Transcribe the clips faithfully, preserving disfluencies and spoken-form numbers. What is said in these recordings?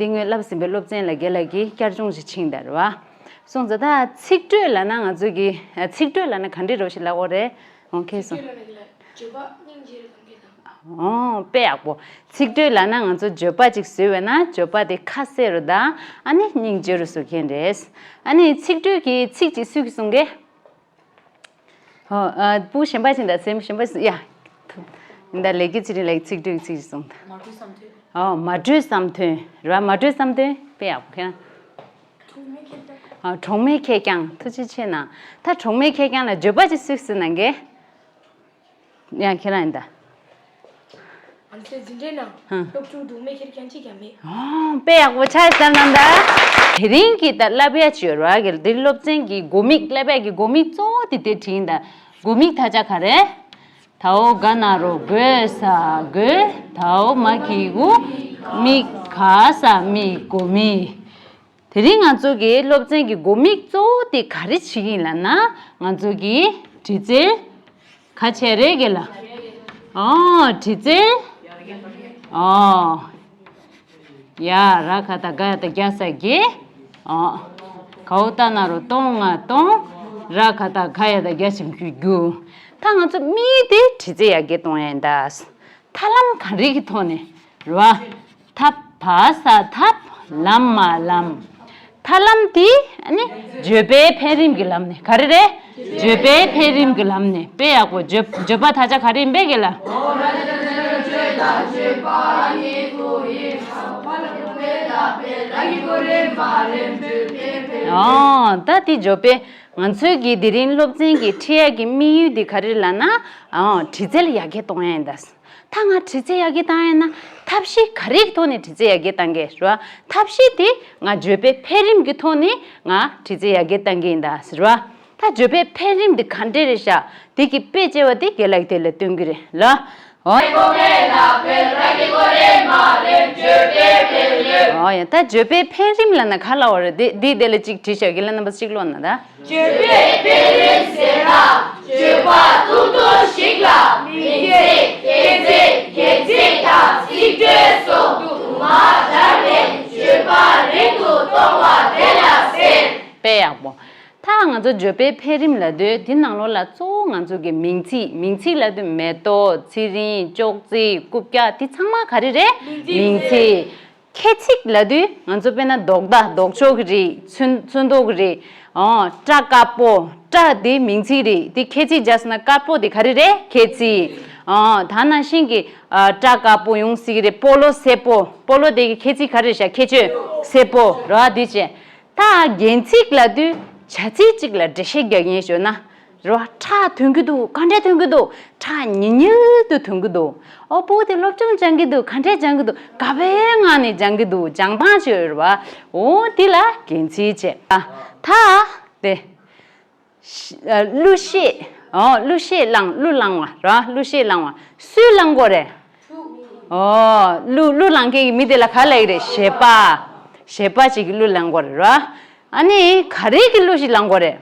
དེ་སྔོན་བསླབས་ཟིན་པའི་སློབ་ཚན་ལ་རྒན་ལགས་ཀྱིས་བསྐྱར་སྦྱོང་ཞིག་ཕྱིན་དར་བ། སོང་ཙང་ད་ཚིག་འགྲོས་ལབ་ན་ང་ཚོ་གི་ཚིག་འགྲོས་ལབ་ན་ག་འདྲ་རོ་ཞིག་ལབ་དགོས་རེད། འོ་ཁེ་སོང་། བརྗོད་པ་སྙིང་རྗེ་རུ་གཏོང་མཁན་དང་། འོ་དཔེ་ཡག་པོ། ཚིག་འགྲོས་ལབ་ན་ང་ཚོ་བརྗོད་པ་ཅིག་བཟོས་པས་ན་བརྗོད་པ་དེ་ཁ་གསལ་རུ་དང་ཨ་ནི་སྙིང་རྗེ་རུ་བཟོ་མཁན་རེད། ཨ་ནི་ཚིག་འགྲོས་ཀྱི་ཚིག་ཅིག་སུས་གསུང་གི། ཨོ། ཨ། བུ་གཞན་པ་ཞིག་དང་སེམས་གཞན་པ་ཞིག་ཡ། འདི་ལས་ཀྱི་ཚིག་རིང་ལས་ཚིག་འགྲོས་ཚིག་ཞིག་གསུངས། མ་གྲོས་བསམ་ཐོན། ཨོ། མ་གྲོས་བསམ་ཐོན། ར་མ་གྲོས་བསམ་ཐོན་དཔེ་ཡག་པོ་ཁྱེད་རང་། གྲོགས་མེད་ཁེར་རྐྱང་། ཨ། གྲོགས་མེད་ཁེར་རྐྱང་ཐུགས་རྗེ་ཆེ་གནང་། ད་གྲོགས་མེད་ཁེར་རྐྱང་ལ་བརྗོད་པ་ཅིག་སུས་གསུངས་གནང་གི། ཡ་ཁྱེད་རང་ཡིན་ད། ང་ཚོའི་འཛིན་གྲྭའི་ནང་ཧ། སློབ་ཕྲུག་གྲོགས་མེད་ཁེར་རྐྱང་གཅིག་ཀྱང་མེད། ཨོ། དཔེ་ཡག་པོ་ཆགས་ཙམ་གནང་ད། དེ་རིང་གི་ད་བསླབ་ཡ་ཅིག་ཡོད་ར་གི་འདི་སློབ་ཚན་གྱི་དགོས་དམིགས་བསླབ་ཡ་གི་དགོས་དམིགས་གཙོ་བོ་དེ་དེ་བྲིས་ཡིན་ད། དགོས་དམིགས་ད་ཆ་ག་རེ། དའོ་ག་ན་རོ་དགོས་ས་དགོས། དའོ་མ་གི་གུ་མིག་ག་ས་མིག་དགོས་དམིགས། དེ་རིང་ང་ཚོ་གི་སློབ་ཚན་གྱི་དགོས་དམིགས་གཙོ་བོ་དེ་ག་རེ་བྱེད་ཀྱི་ཡིན་ལབ་ན། ང་ཚོ་གི་དྲི་རྩད་ག་བྱས་རེད་གི་ལ། ཨོ། དྲི་རྩད། ཨོ། ཡ་ར་ག་ད་ག་ཡ་ད་ག་ས་གི། ཨོ། གའོ་ད་ན་རོ་གཏོང་ང་གཏོང་། ར་ག་ད་ག་ཡ་ད་ག་ཞིག་རྒྱུ་རྒྱུ། ད་ང་ཚོ་མིའི་དེ་དྲི་རྩད་ཡར་རྒྱས་གཏོང་ཡ་ཡིན་ད། ཐབས་ལམ་ག་རེ་གི་ཐོག་ནས་རེད་བ། ཐབས་བ་ས་ཐབས་ལམ་མ་ལམ། ཐབས་ལམ་དེ་ནི་བརྗོད་པའི་འཕེལ་རིམ་གྱི་ལམ་ནས་ག་རེ་རེད། བརྗོད་པའི་འཕེལ་རིམ་གྱི་ལམ་ནས་དཔེ་ཡག་པོ་བརྗོད་བརྗོད་པ་ད་ཆ་ག་རེ་ཡིན་པས་གི་ལ། ཨོ། ད་དེ་བརྗོད་པའི་ང་ཚོའི་གི་དེ་རིང་སློབ་ཚན་གྱི་ཁྲིད་ཡ་གི་དམིགས་ཡུལ་དེ་ག་རེ་ལབ་ན། ཨོ། དྲི་རྩད་ལ་ཡར་རྒྱས་གཏོང་ཡ་ཡིན་ད། ད་ང་དྲི་རྩད་ཡར་རྒྱས་བཏང་ཡིན་ན་ཐབས་ཤེས་ག་རེ་གི་ཐོག་ནས་དྲི་རྩད་ཡར་རྒྱས་བཏང་གི་རེད་བ། ཐབས་ཤེས་དེ་ང་བརྗོད་པའི་འཕེལ་རིམ་གྱི་ཐོག་ནས་ང་དྲི་རྩད་ཡར་རྒྱས་བཏང་གི་ཡིན་ད་ཟེར་བ། ད་བརྗོད་པའི་འཕེལ་རིམ་དེ་ག་འདྲས་རེད་ཤག་དེ་གི་དཔེ་ཅེས་པ་དེ་རྒན་ལགས་དེ་ལ་སྟོན་གི་རེད་ལ། ཨོ། ཨོ་ཡ། ད་བརྗོད་པའི་འཕེལ་རིམ་ལབ་ན་ག་ལབ་པ་རེད། དེ་དེ་དེ་ལ་གཅིག་བྲིས་ཤག་རྒན་ལགས་རྣམ་པ་གཅིག་ཀློག་ན་ད། བརྗོད་པའི་འཕེལ་རིམ་ཟེར་ན་བརྗོད་པ་ཐུང་ཐུང་ཞིག་ལ་མིང་ཚིག་སྐྱེད་ཚིག་རྒྱན་ཚིག་དང་ཚིག་འགྲོས་སོགས་དུ་མ་སྦྱར་ནས་བརྗོད་པ་རིང་དུ་གཏོང་བ་དེ་ལ་ཟེར། དཔེ་ཡག་པོ། ད་ང་ཚོ་བརྗོད་པའི་འཕེལ་རིམ་ལབ་དུས་དེ་ནང་ལོགས་ལ་གཙོ་བོ་ང་ཚོ་གི་མིང་ཚིག་མིང་ཚིག་ལབ་དུས་མེ་ཏོག་ཚེ་རིང་ཅོག་ཙེ་རྐུབ་བཀྱག་དེ་ཚང་མ་ག་རེ་རེད། མིང་ཚིག་ཁྱད་ཚིག་ལབ་དུས་ང་ཚོ་དཔེར་ན་རྡོག་མདའ་རྡོག་ཅོག་གི་རིགས་ཚོན་ཚོན་མདོག་གི་རིགས། ཨོ། སྐྲ་དཀར་པོ། སྐྲ་དེ་མིང་ཚིག་རེད། དེ་ཁྱད་ཚིག་བརྒྱབ་སོང་ན་དཀར་པོ་དེ་ག་རེ་རེད། ཁྱད་ཚིག་ཨོ། ད་ནང་བཞིན་གྱི་ཨ། སྐྲ་དཀར་པོ་ཡོང་སྲིད་ཀྱི་རེད། སྤོ་ལོ་སེར་པོ། སྤོ་ལོ་དེ་གི་ཁྱད་ཚིག་ག་རེ་རེད་ཤག་ཁྱད་ཆོས་སེར་པོ་རེད་བ། དེ་བྱས། ད་རྒྱན་ཚིག་ལབ་དུས་བྱ་ཚིག་ཅིག་ལ་འགྲེལ་བཤད་རྒྱག་མཁན་ཞུ་ན། རེད་བ། ཁྲག་ཐོན་གྱི་འདུག་ག་འདྲས་ཐོན་གྱི་འདུག་ཁྲག་ཉིལ་ཉིལ་དུ་ཐོན་གྱི་འདུག་ཨོ། བུ་དེ་སློབ་སྦྱོང་སྦྱང་གི་འདུག་ག་འདྲས་སྦྱང་གི་འདུག་ག་པའི་ངང་ནས་སྦྱང་གི་འདུག་སྦྱང་སྟངས་ཅིག་ཡོད་རེད་བ། ཨོ། དེ་ལ་རྒྱན་ཚིག་བྱས། ཨ། ད་དེ། ཨ། གླུ་གཞས། ཨོ། གླུ་གཞས་བླངས། གླུ་བླངས་པ་རེད་བ། གླུ་གཞས་བླངས་པ་སུས་བླངས་དགོས་རེད། ཨོ། གླུ་གླུ་བླངས་མཁན་གྱི་མི་དེ་ལ་ག་ལབ་ཀྱི་རེད། གཞས་པ། གཞས་པ་ཅིག་གིས་གླུ་བླངས་དགོས་རེད་ར། ཨ་ནི་ག་རེ་གི་གླུ་ཞིག་བླངས་དགོས་རེད།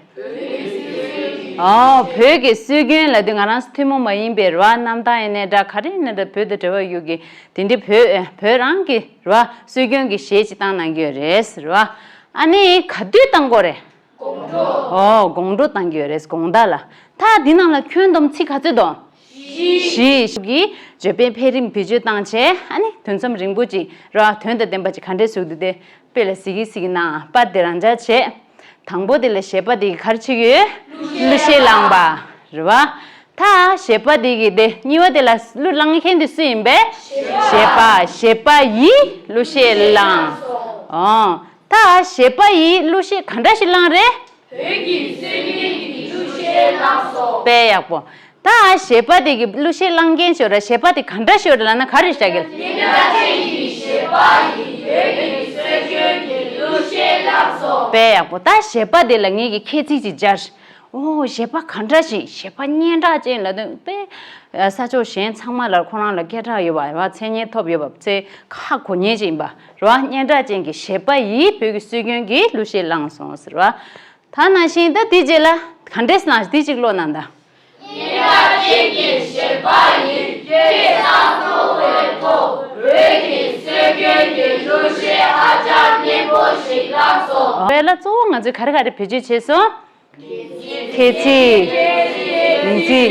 ཨོ། བོད་ཀྱི་སྲོལ་རྒྱུན་ལབ་དུས་ང་རང་ཚོ་ཐུན་མོང་མ་ཡིན་པའི་ར་རྣམ་ཐར་ཡིན་ནའི་འདྲ་ག་རེ་ཡིན་ནའི་འདྲ་བོད་དང་འབྲེལ་བ་ཡོད་ཀྱི་དེ་འདྲའི་བོད་བོད་རང་གི་ར་སྲོལ་རྒྱུན་གྱི་གཞས་ཅིག་བཏང་གནང་གི་ཡོད་རེད་ར། ཨ་ནི་ག་དུས་བཏང་དགོས་རེད། དགོང་དྲོ། ཨོ། དགོང་དྲོ་བཏང་གི་ཡོད་རེད། དགོང་དག་ལ། ད་འདི་ནང་ལ་ཁྱོན་བསྡོམས་ཚིག་ག་ཚོད་འདུག་བཞི། བཞི་གིས་བརྗོད་པའི་འཕེལ་རིམ་བེད་སྤྱོད་བཏང་བྱས། ཨ་ནི་དུས་མཚམས་རིང་པོ་ཅིག་ར་དོན་དང་ལྡན་པ་ཅིག་ག་འདྲས་བཟོ་འདུག་དེ་དཔེ་ལ་གཟིགས་ཀྱི་གཟིགས་ཀྱི་ན་པར་དེ་རང་འཇགས་བྱས། དང་པོ་དེ་ལ་གཞས་པ་དེ་གིས་ག་རེ་བྱེད་ཀྱི་ཡོད། གླུ་གཞས་བླངས་པ་རེད་བ། ད་གཞས་པ་དེ་གིས་དེ་གཉིས་པ་དེ་ལ་གླུ་བླངས་མཁན་དེ་སུ་ཡིན་པས། གཞས་པ། གཞས་པ་ཡིས་གླུ་གཞས་བླངས། ཨོ། ད་གཞས་པ་ཡིས་གླུ་གཞས་ག་འདྲ་ཞིག་བླངས་རེད། བོད་ཀྱི་སྲོལ་རྒྱུན་གྱི་གླུ་གཞས་བླངས་སོ། དཔེ་ཡག་པོ། ད་གཞས་པ་དེ་གིས་གླུ་གཞས་བླངས་མཁན་ཞིག་ཡོད་རེད། གཞས་པ་དེ་ག་འདྲ་ཞིག་ཡོད་རེད་ལབ་ན་ག་རེ་བྱ་གི། སྙན་གྲགས་ཅན་གྱི་གཞས་པ་ཡིས་བོད་ཀྱི་སྲོལ་རྒྱུན་གྱི་གླུ་གཞས་བླངས་སོ། དཔེ་ཡག་པོ། ད་གཞས་པ་དེ་ལ་ངེད་ཀྱིས་ཁྱད་ཚིག་ཅིག་སྦྱར། ཨོ། གཞས་པ་ག་འདྲ་ཞིག་གཞས་པ་སྙན་གྲགས་ཅན་ལབ་དུས་དཔེ། ས་ཕྱོགས་གཞན་ཚང་མ་ལ་ཁོ་རང་ལ་སྐད་གྲགས་ཡོད་པ་རེད་བ། མཚན་སྙན་ཐོབ་ཡོད་པ་ཚེ་ཧ་གོ་མཁན་ཅིག་ཡིན་པ་རེད་བ། སྙན་གྲགས་ཅན་གྱི་གཞས་པ་ཡིས་བོད་ཀྱི་སྲོལ་རྒྱུན་གྱི་གླུ་གཞས་བླངས་སོང་ཟེར་བ། ད་ནང་བཞིན་ད་དེ་རྗེས་ལ་ག་འདྲས་ན་དེ་གཅིག་ཀློག་གནང་དང་། སྙན་གྲགས་ཅན་གྱི་གཞས་པ་ཡིས་སྐད་གསར་གཏོད་པའི་ཐོག་བོད་ཀྱི་སྲོལ་ སྐྱོན་གྱི་བརྗོད་བྱེད་ཧ་ཅང་སྙན་པོ་ཞིག་བསླབས་སོ། དཔེ་ལ་གཙོ་བོ་ང་ཚོས་ག་རེ་ག་རེ་བེད་སྤྱོད་བྱས་སོང་། ཁྱད་ཚིག་མིང་ཚིག་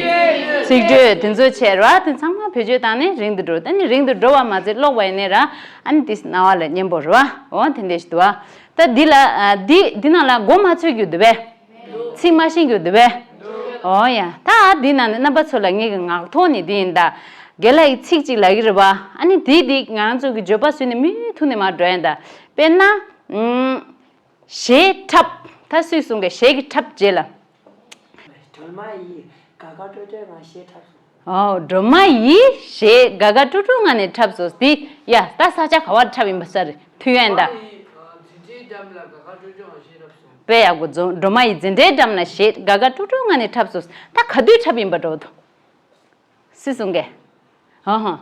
ཚིག་གྲོས་དེ་ཚོ་བྱས་ར་དེ་ཚང་མ་བེད་སྤྱོད་བཏང་ནས་རིང་དུ་འགྲོ། ད་ནི་རིང་དུ་འགྲོ་བ་མ་ཚད་ཀློག་པ་ཡིན་ནའི་ར་ཨ་ནི་དེ་རྣ་བ་ལ་སྙན་པོ་རེད་བ། འོ་དེ་འདྲ་ཞིག་འདུག་བ། ད་འདི་ལ་ཨ་འདི་འདི་ནང་ལ་མགོ་མ་ཚོས་རྒྱུ་འདུག་བས། ཚིག་མ་ཤེས་རྒྱུ་འདུག་བས། འོ་ཡ། ད་འདི་ནང་ནས་རྣམ་པ་ཚོ་ལ་ངེད་ཀྱི་ངག་ཐོག་ནས་འདི་ཡིན་ད། རྒན་ལགས་ཀྱིས་ཚིག་གཅིག་ལབ་ཀྱི་རེད་བ། ཨ་ནི་དེ་འདི་ང་རང་ཚོ་གི་བརྗོད་པ་བཟོས་ནས་མུ་མཐུད་ནས་མར་འགྲོ་ཡ་ཡིན་ད། དཔེར་ན། ཨུམ། གཞས་འཁྲབ། ད་སུས་གསུང་གི་གཞས་ཀྱི་འཁྲབ་རྗེས་ལ། སྒྲོལ་མ་ཡིས་དགའ་དགའ་སྤྲོ་སྤྲོའི་ངང་གཞས་འཁྲབ་སོང་། ཨོ། སྒྲོལ་མ་ཡིས་གཞས་དགའ་དགའ་སྤྲོ་སྤྲོའི་ངང་ནས་འཁྲབ་སོང་། དེ་ཡ་ད་ས་ཆ་ག་བར་འཁྲབ་ཡིན་པ་ས་རེད་ཐུག་ཡ་ཡིན་ད། སྒྲོལ་མ་ཡིས་འཛིན་གྲྭའི་འགྲམ་ལ་དགའ་དགའ་སྤྲོ་སྤྲོའི་ངང་གཞས་འཁྲབ་སོང་། དཔེ་ཡག་པོ་འཛོམས། སྒྲོལ་མ་ཡིས་འཛིན་གྲྭའི་འགྲམ་ལ་གཞས་དགའ་དགའ་སྤྲོ་སྤྲོའི་ངང་ནས་འཁྲབ་སོང་། ད་ག་དུས་འཁྲབ་ཡིན་པ་འདྲ་བོ་འདུག་སུས་གསུང་གི། ཧང་ཧང་།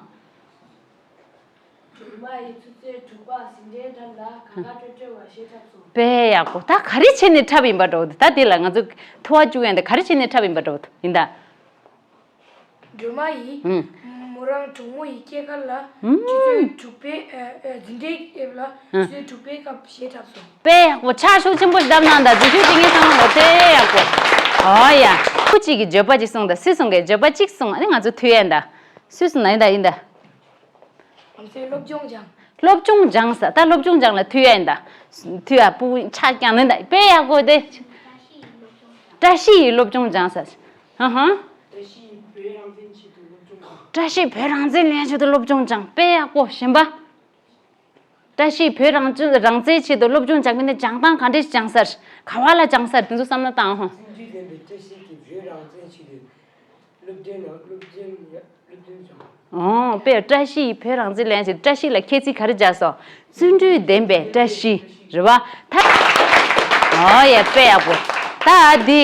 སྒྲོལ་མ་ཡིས་ཆུ་ཚོད་དྲུག་པ་འཛིན་གྲྭའི་འགྲམ་ལ་དགའ་དགའ་སྤྲོ་སྤྲོ་བ་གཞས་འཁྲབ་སོང་། དཔེ་ཡག་པོ། ད་ག་རེ་བྱས་ནས་འཁྲབ་ཡིན་པ་འདྲ་བོ་འདུག་ད་དེ་ལ་ང་ཚོ་ཐུ་བ་བཅུག་ཡ་འདི་ག་རེ་བྱས་ནས་འཁྲབ་ཡིན་པ་འདྲ་བོ་འདུག་ཡིན་ད། སྒྲོལ་མ་ཡིས། ཨུམ། མོ་རང་གྲོགས་མོ་ཡི་སྐྱེས་སྐར་ལ། ཨུམ། ཆུ་ཚོད་དྲུག་པའི་ཨ་ཨ་འཛིན་གྲྭའི་དེབ་ལ། ཨུམ། ཆུ་ཚོད་དྲུག་པའི་སྐབས་གཞས་འཁྲབ་སོང་། དཔེ་ཡག་པོ། ཕྱག་ཤུགས་ཆེན་པོ་ཞིག་བརྡབས་གནང་དང་། དུས་ཚོད་དེ་ངས་བསམ་བློ་དཔེ་ཡག་པོ། ཨོ་ཡ། ཁོ་གཅིག་གིས་བརྗོད་པ་གཅིག་གསུངས་དང་། སུས་གསུང་གི་བརྗོད་པ་གཅིག་གསུངས། ཨ་ནི་ང་ཚོ་ཐུག་ཡ་ཡིན་ད། སུས་གསུངས་ན་ཡིན་ད་ཡིན་ད། ང་ཚོའི་སློབ་སྦྱོང་སྦྱང་། སློབ་སྦྱོང་སྦྱངས་ས། ད་སློབ་སྦྱོང་སྦྱངས་ལ་ཐུག་ཡ་ཡིན་ད། ཐུག་ཡ་སྤུ་གུ་ཕྱག་བརྐྱངས་ནི་ད་དཔེ་ཡག་པོ་དེ། བཀྲ་ཤིས་ཡི་སློབ་སྦྱོང་སྦྱངས་ས། ཧ་ཧ། བཀྲ་ཤིས་བོད་རང་བཙན་ལ་ཆེད་དུ་སློབ་སྦྱོང་སྦྱངས། དཔེ་ཡག་པོ་གཞན་པ། བཀྲ་ཤིས་བོད་རང་བཙན་རང་བཙན་ཆེད་དུ་སློབ་སྦྱོང་སྦྱང་གི་ནི་སྦྱང་སྟངས་ག་འདྲས་སྦྱངས་ས། ག་བ་ལ་སྦྱངས་ས། དེ་ཚོ་བསམ་བློ་བཏང་ཧང་། བརྩོན་འགྲུས་ལྡན་པའི་བཀྲ་ཤིས་ཀྱིས་བོད་རང་བཙན་ཆེད་དུ། སློབ་སྟོན་ནང་སློབ་སྟོན་སློབ་སྟོན་བྱུང་། ཨོ། དཔེ་བཀྲ་ཤིས་བོད་རང་བཙན་ལེན་ཞེས། བཀྲ་ཤིས་ལ་ཁྱད་ཚིག་ག་རེ་སྦྱར་སོང་། བརྩོན་འགྲུས་ལྡན་པའི་བཀྲ་ཤིས་རེད་བ། ད། ཨོ་ཡ། དཔེ་ཡག་པོ། ད་འདི་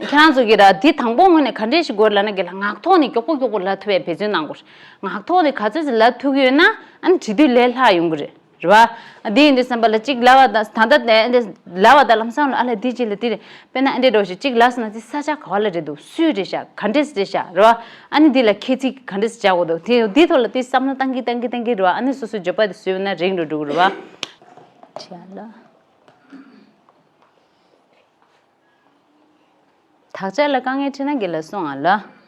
ཁྱེད་རང་ཚོ་གིས་ད་འདི་དང་པོ་ངོས་ནས་ག་འདྲས་ཞིག་དགོས་ལབ་ན། རྒན་ལགས་ངག་ཐོག་ནས་མགྱོགས་པོ་མགྱོགས་པོ་ལབ་ཐུབ་པའི་འབད་བརྩོན་གནང་དགོས། ངག་ཐོག་ནས་ག་ཚོད་ཅིག་ལབ་ཐུབ་ཀྱི་ཡོད་ན་ཨ་ནི་བྲིས་དུས་ལས་སླ་ཡོང་གི་རེད། རེད་བ། འདི་ཡིན་དུས་བསམ་པ་ལ་གཅིག་ལབ་པ་དང་། ད་ལྟ་ནས་འདི་ལབ་པ་དང་ལམ་སང་ལ་ཨ་ལས་འདི་ཅི་ལ་འདི་རེད། དཔེར་ན་ཨ་འདྲས་འགྲོ་ཞིག་གཅིག་ལབ་སོང་ན་འདི་ས་ཆ་ག་བ་ལ་རེད་འདུག་སུའི་རེད་ཤག་ག་འདྲས་རེད་ཤག་རེད་བ། ཨ་ནི་འདི་ལ་ཁྱད་ཚིག་ག་འདྲས་སྦྱར་དགོས་འདུག་དེ་འདི་ཐོག་ལ་དེ་བསམ་བློ་བཏང་གི་བཏང་གི་བཏང་གི་རེད་བ། ཨ་ནི་སོ་སོའི་བརྗོད་པ་དེ་བཟོས་པ་ན་རིང་རུ་འགྲོ་གི་རེད་བ། བྱས་ལ། དག་ཆ་ལ་དཀའ་ངལ་འཕྲད་ན་རྒན་ལ་གསུང་ཨ་ལ།